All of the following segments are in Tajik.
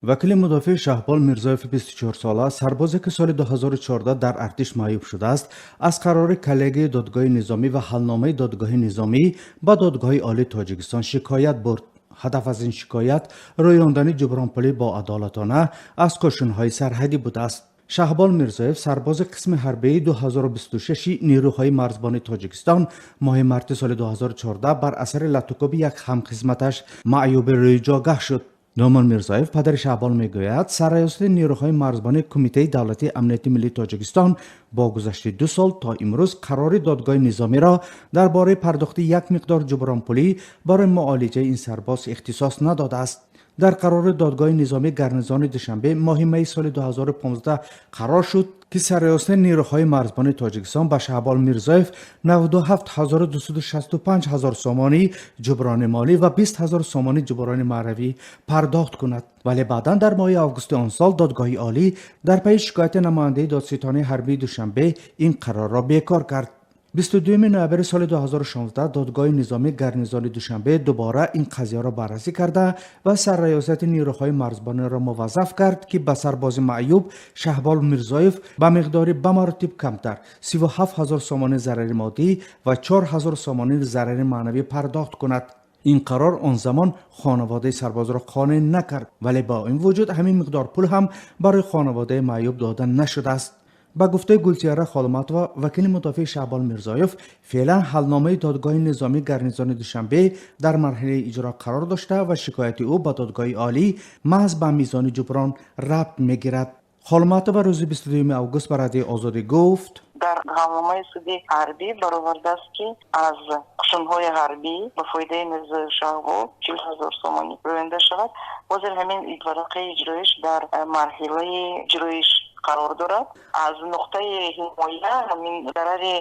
Вакили мудофеи Шаҳбол Мирзоеви 24-сола, сарбозе ки соли 2014 дар артиш маъюб шудааст, аз қарори коллегияи додгоҳи низомӣ ва ҳалномаи додгоҳи низомӣ ба Додгоҳи Олии Тоҷикистон шикоят бурд. Ҳадаф аз ин шикоят рӯёндани ҷубронпулӣ боадолатона аз қӯшунҳои сарҳадӣ будааст. Шаҳбол Мирзоев, сарбози қисми ҳарбии 2026 нерӯҳои марзбони Тоҷикистон, моҳи марти соли 2014 бар асари латукӯби як ҳамхизматаш маъюби рӯйҷогаҳ шуд. Номон Мирзоев, падари Шаҳбол, мегӯяд, сарраёсати нерӯҳои марзбонии Кумитаи давлатии амнияти миллии Тоҷикистон бо гузашти 2 сол то имрӯз қарори додгоҳи низомиро дар бораи пардохти як миқдор ҷубронпулӣ барои муолиҷаи ин сарбоз ихтисос надодааст. Дар қарори додгоҳи низомии гарнизони Душанбе моҳи майи соли 2015 қарор шуд, ки сарраёсати нерӯҳои марзбони Тоҷикистон ба Шаҳбол Мирзоев 97 265 ҳазор сомонӣ ҷуброни молӣ ва 20 ҳазор сомонӣ ҷуброни маънавӣ пардохт кунад. Вале баъдан дар моҳи августи он сол Додгоҳи Олӣ дар пайи шикояти намояндаи додситонии ҳарбии Душанбе ин қарорро бекор кард. 22 ноябри соли 2016 додгоҳи низомии гарнизони Душанбе дубора ин қазияро баррасӣ карда ва сарраёсати нерӯҳои марзбониро муваззаф кард, ки ба сарбози маъюб Шаҳбол Мирзоев ба миқдори ба маротиб камтар 37 ҳазор сомонӣ зарари моддӣ ва 4 ҳазор сомонӣ зарари маънавӣ пардохт кунад. Ин қарор он замон хонаводаи сарбозро қонеъ накард, вале бо ин вуҷуд ҳамин миқдор пул ҳам барои хонаводаи маъюб дода нашудааст. Ба гуфтаи Гулсияра Холматова, вакили мудофеи Шаҳбол Мирзоев, феълан ҳалномаи додгоҳи низомии гарнизони Душанбе дар марҳилаи иҷро қарор дошта ва шикояти ӯ ба Додгоҳи Олӣ маҳз ба мизони ҷуброн рабт мегирад. Холматова рӯзи 22 август ба Радиои Озодӣ гуфт: Дар ҳалномаи суди ҳарбӣ баровардааст, ки аз қушунҳои ҳарбӣ ба фоидаи Мирзоев Шаҳбол 40 000 сомонӣ рӯёнда шавад. Ҳозир ҳамин варақаи иҷроиш дар марҳилаи иҷроиш қарор дорад. Аз нуқтаи ҳимоя, ҳамин зарари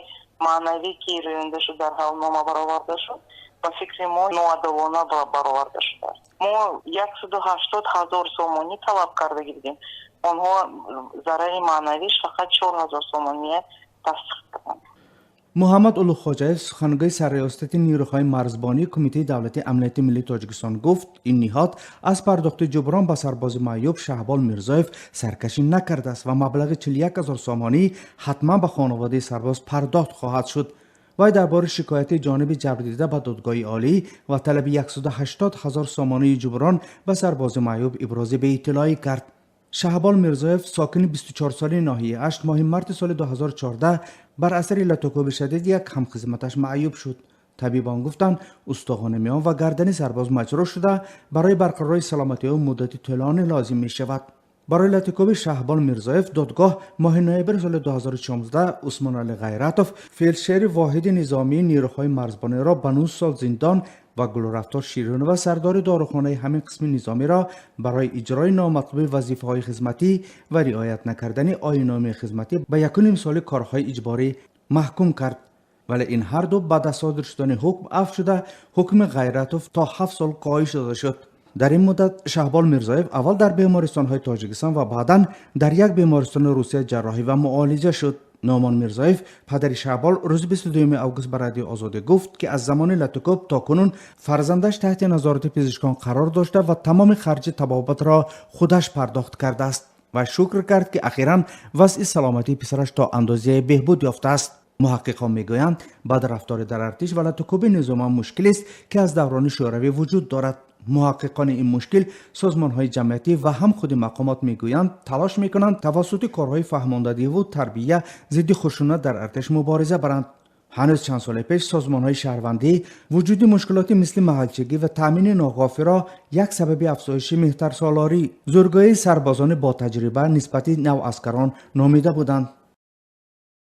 маънавӣ, ки рӯёнда шуд, дар ҳалнома бароварда шуд, ба фикри мо, ноадолона бароварда шудааст. Мо 180 000 сомонӣ талаб карда будем, онҳо зарари маънавиш фақат 4000 сомония тасдиқ карданд. Муҳаммад Улуғхоҷаев, сухангӯи сарриёсати нерӯҳои марзбонии Кумитаи давлатии амнияти миллии Тоҷикистон, гуфт, ин ниҳод аз пардохти ҷуброн ба сарбози маъюб Шаҳбол Мирзоев саркашӣ накардааст ва маблағи 41 ҳазор сомонӣ ҳатман ба хонаводаи сарбоз пардохт хоҳад шуд. Вай дар бораи шикояти ҷониби ҷабрдида ба Додгоҳи Олӣ ва талаби 180 ҳазор сомонии ҷуброн ба сарбози маъюб ибрози беиттилоӣ кард. Шаҳбол Мирзоев, сокини 24-солаи ноҳияи Ашт, моҳи марти соли 2014 бар асари латукӯби шадид як ҳамхизматаш маъюб шуд. Табибон гуфтанд, устухони миён ва гардани сарбоз маҷрӯҳ шуда, барои барқарории саломатии ӯ муддати тӯлонӣ лозим мешавад. Барои латукӯби Шаҳбол Мирзоев додгоҳ моҳи ноябри соли 2016 Усмоналӣ Ғайратов, фелдшери воҳиди низомии нерӯҳои марзбониро ба 9 сол зиндон ва Гулрафтор Ширинова, сардори дорухонаи ҳамин қисми низомиро барои иҷрои номатлуби вазифаҳои хизматӣ ва риоят накардани оинномаи хизматӣ ба 1,5 соли корҳои иҷборӣ маҳкум кард. Вале ин ҳарду баъд аз содир шудани ҳукм афв шуда, ҳукми Ғайратов то 7 сол коҳиш дода шуд. Дар ин муддат Шаҳбол Мирзоев аввал дар бемористонҳои Тоҷикистон ва баъдан дар як бемористони Русия ҷарроҳӣ ва муолиҷа шуд. Номон Мирзоев, падари Шаҳбол, рӯзи 22 август ба Радиои Озодӣ гуфт, ки аз замони латукӯб то кунун фарзандаш таҳти назорати пизишкон қарор дошта ва тамоми харҷи табобатро худаш пардохт кардааст ва шукр кард, ки ахиран вазъи саломатии писараш то андозае беҳбуд ёфтааст. Муҳаққиқон мегӯянд, бадрафторӣ дар артиш ва латукӯби низоман мушкилест, ки аз даврони Шӯравӣ вуҷуд дорад. Муҳаққиқони ин мушкил, созмонҳои ҷамъиятӣ ва ҳам худи мақомот мегӯянд, талош мекунанд тавассути корҳои фаҳмондадиҳиву тарбия зидди хушунат дар артиш мубориза баранд. Ҳанӯз чанд соли пеш созмонҳои шаҳрвандӣ вуҷуди мушкилоти мисли маҳалчигӣ ва таъмини нокофиро як сабаби афзоиши меҳтарсолорӣ, зӯргӯии сарбозони ботаҷриба нисбати наваскарон номида буданд.